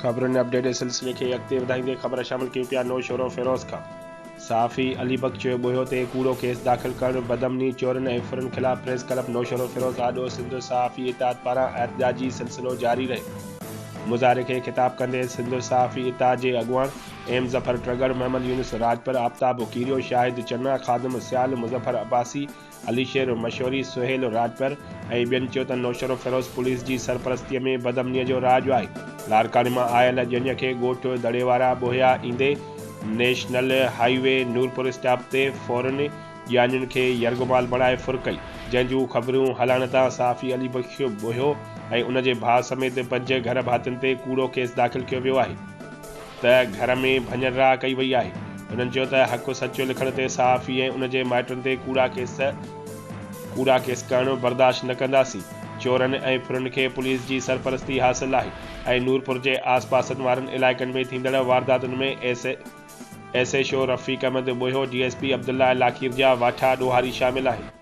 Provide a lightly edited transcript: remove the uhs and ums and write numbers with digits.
خبرن اپڊيٽ جي سلسلي کي اڳتي وڌائيندي خبر شامل ڪيون پيا نوشهروفيروز کان صحافي علي بخش ٻوهيو تي ڪوڙو ڪيس داخل ڪرڻ، بدامني، چورن ۽ ڦرن خلاف پريس ڪلب نوشهروفيروز آڏو سنڌ صحافي اتحاد پاران احتجاجي سلسلو جاري رهيو. مظاهري کي خطاب ڪندي سنڌ صحافي اتحاد جي اڳواڻ ايم ظفر ٽڳڙ، محمد يونس راڄپر، آفتاب ڪيريو، شاهد چنا، خادم سيال، مظفر عباسي، علي شير مشوري، سهيل راڄپر ۽ ٻين چيو ته نوشهروفيروز پوليس جي سرپرستيء ۾ بدامنيء جو راڄ آهي. لاڙڪاڻي مان آيل ڄڃ کي ڳوٺ دڙي وارا ٻوهيا ايندي national highway Nurpur stop تي ڦورن ڄاڃين کي يرغمال بڻائي ڦر ڪئي، جنهن جون خبرون هلائڻ تان صحافي علي بخش ٻوهيو ۽ ان جي ڀاء سميت پنج گهر ڀاتين تي ڪوڙو ڪيس داخل ڪيو ويو آهي. ته گهر ۾ ڀڃ ڊاهه ڪئي وئي آهي. هنن چيو ته حق سچ لکڻ تي صحافي ۽ ان جي مائٽن تي ڪوڙا ڪيس ڪوڙا ڪيس ڪرڻ برداشت نه ڪنداسين. چورن ۽ ڦرن کي پوليس جي سرپرستي حاصل آهي ۽ نورپور جي آس پاسن وارن علائقن ۾ ٿيندڙ وارداتن ۾ S S H O Rafiq Ahmed Bohio, D S P Abdullah Lakhir جا واٺا ڏوهاري شامل آهن.